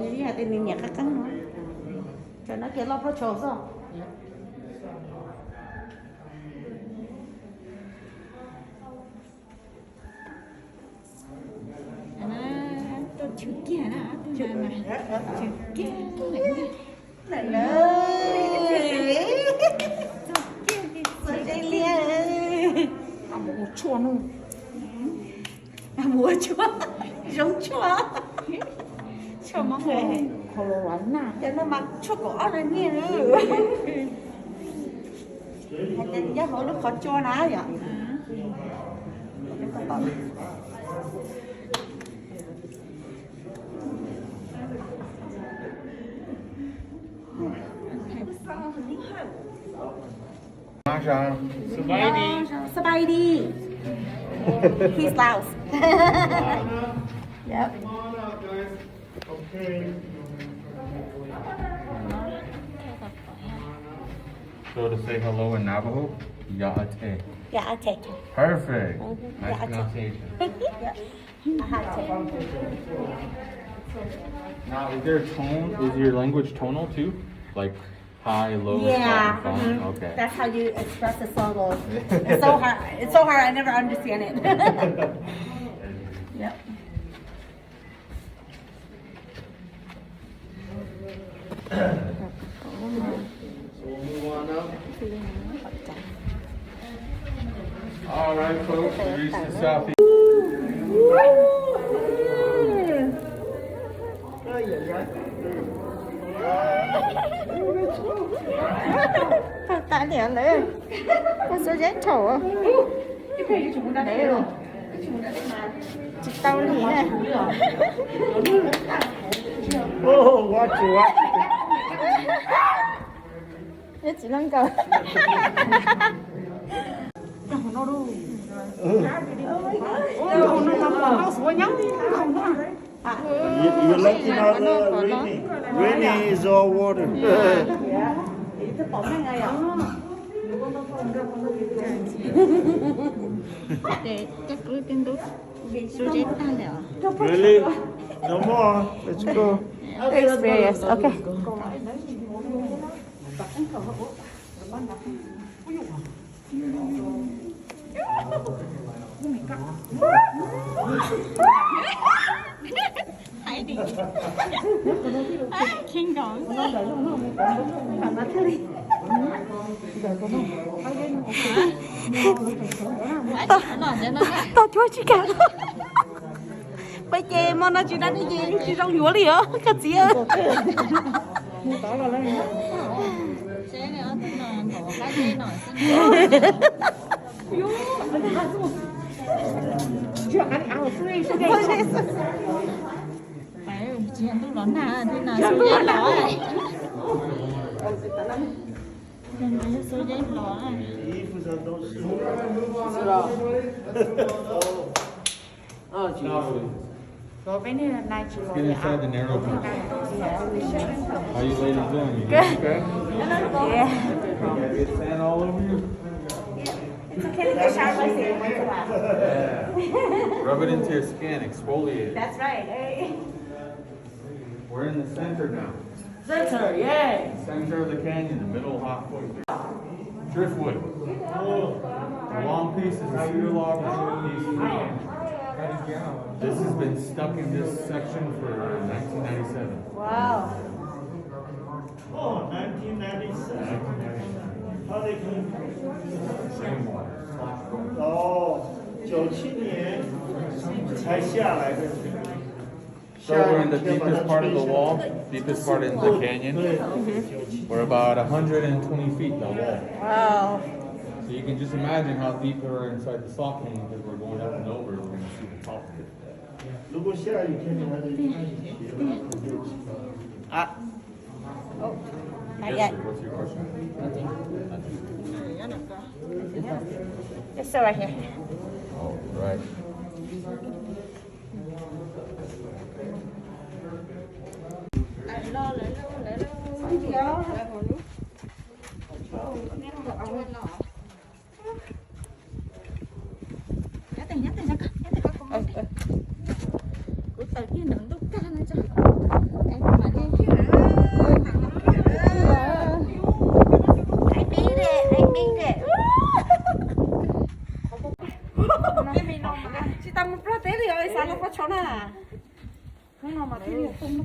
Nws hais tias nws nyiam qab qeeb no. Cov no ces loj plhaub tsau xwb. Tshwm kiag na, tshwm kiag. Mus ua tshuaj, zoo tshuaj, tshuaj Hmoob, cov no mas tshuaj kaum ob na nyiaj. Hais tias nws nyob hauv lub qhov tsua na yom. Sabaidi. He's Laos. Yep. So to say hello in Navajo, Yaate. Yaate. Perfect. Nice pronunciation. Now, is there a tone? Is your language tonal too? Like high, low, soft, and soft? Okay. That's how you express a syllable. It's so hard. It's so hard. I never understand it. Yep. All right, folks, we reached the southeast. Tau tas li lawm. Koj xub zeb thaum tsis tau li na. Ib tsis leej nkaus. You, you lucky now, the rainy. Rainy is all water. Ces coj kwv tij ntuj xub zeb tag lawm. Really? No more. Let's go. Experience. Okay. Hiding. Kingdom. Tau cuab tsis kam. Peb ces hmo no tsis dab tsi ces tsis zoo yuav li os koj txiv. Tsis yog ntuj los nag, ntuj los xub zeb los. Yog xub zeb los. Let's get inside the narrow path. How you ladies doing? You doing okay? Yeah. Get sand all over you? It's okay to get showered by Santa once in a while. Yeah. Rub it into your skin, exfoliate it. That's right. Hey. We're in the center now. Center, yay! Center of the canyon, the middle halfway. Driftwood. The long piece is a cedar log, the short piece is a pine. This has been stuck in this section for nineteen ninety-seven. Wow. Oh, nineteen ninety-seven. How they came from? Rainwater. Oh, 九七年才下来的。 So we're in the deepest part of the wall, deepest part in the canyon. We're about a hundred and twenty feet in the wall. Wow. So you can just imagine how deep we are inside the Salt Canyon because we're going up and over, we're going to see the top of it. 如果下雨天的话，就开始结了。 Ah. Oh, not yet. Yes, sir. What's your question? It's still right here. All right.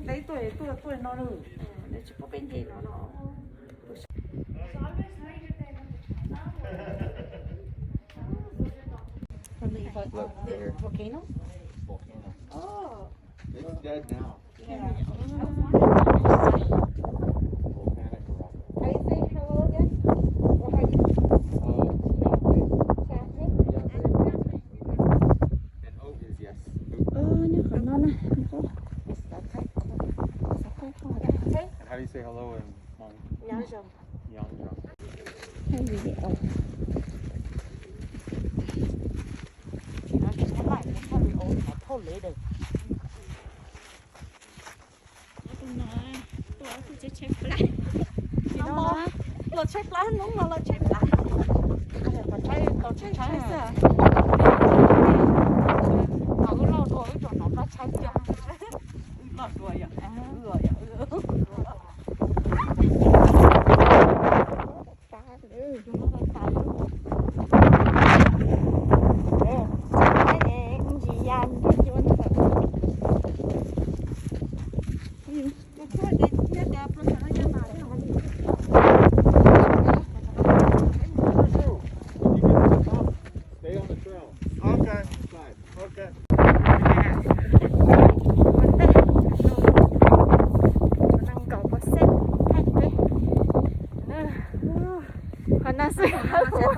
Peb tuaj tuaj tuaj no lawm, nws tsis pub peb nce no no. Volcano? Volcano. Oh. It's dead now. Yeah. Volcanic rock. How you say hello again? Or how you... Uh, Chapik. Chapik? Yes. And oat is yes. Oat. Ơ, nyob qhov no na. And how do you say hello in Hmong? Nyob zoo. Nyob zoo. Hay video. Tus no tuaj tshaib tshaib plab. Tus no los tshaib plab, hnub no los tshaib plab. Tau tshaib tshaib xwb. Thaum wb loj dua wb tsuas hnov plab tshaib tiag. Wb loj dua yom, wb yom, wb. Stay on the trail. Okay. Side. Okay. Qhov no xwb hawb huv,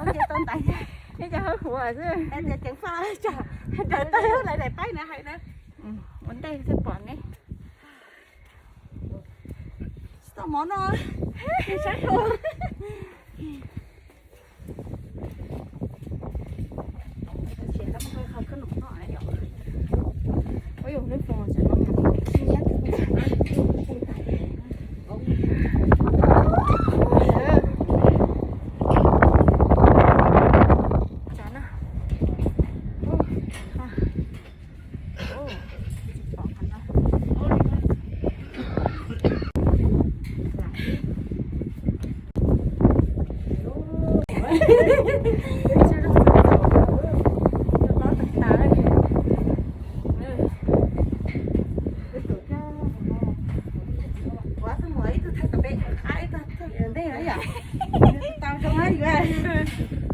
ib co hawb huv xwb. Ua ntej thiaj pom ne. Tsis tau mov no, saib.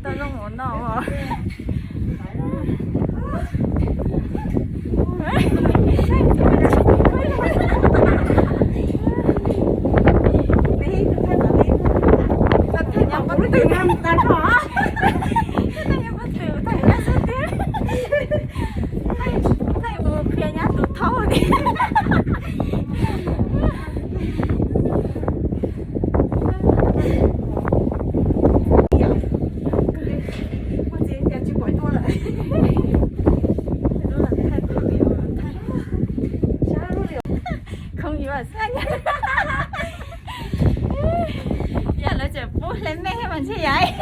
Tau zoo mov no. Khoob yuav xwb. Yog lawv tseem pub hle mej mas ntshe yaiv.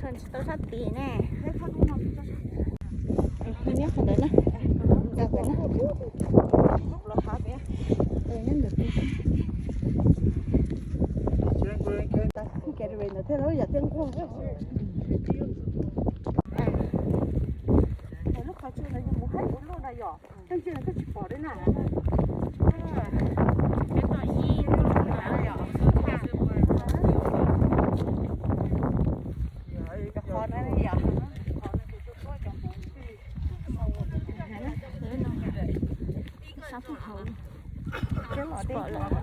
Kuv tsis tau sab tid ne. Nyob qhov ntawd na. Nyob qhov ntawd na. Nyob ntawd. Thiaj lub yam tiaj nquag. Lub qhov tsua no yog mus haib ua luaj no yom. Tej ntsis no twb tsis pom li na. Sab pug hauv. Tsis pom lawm.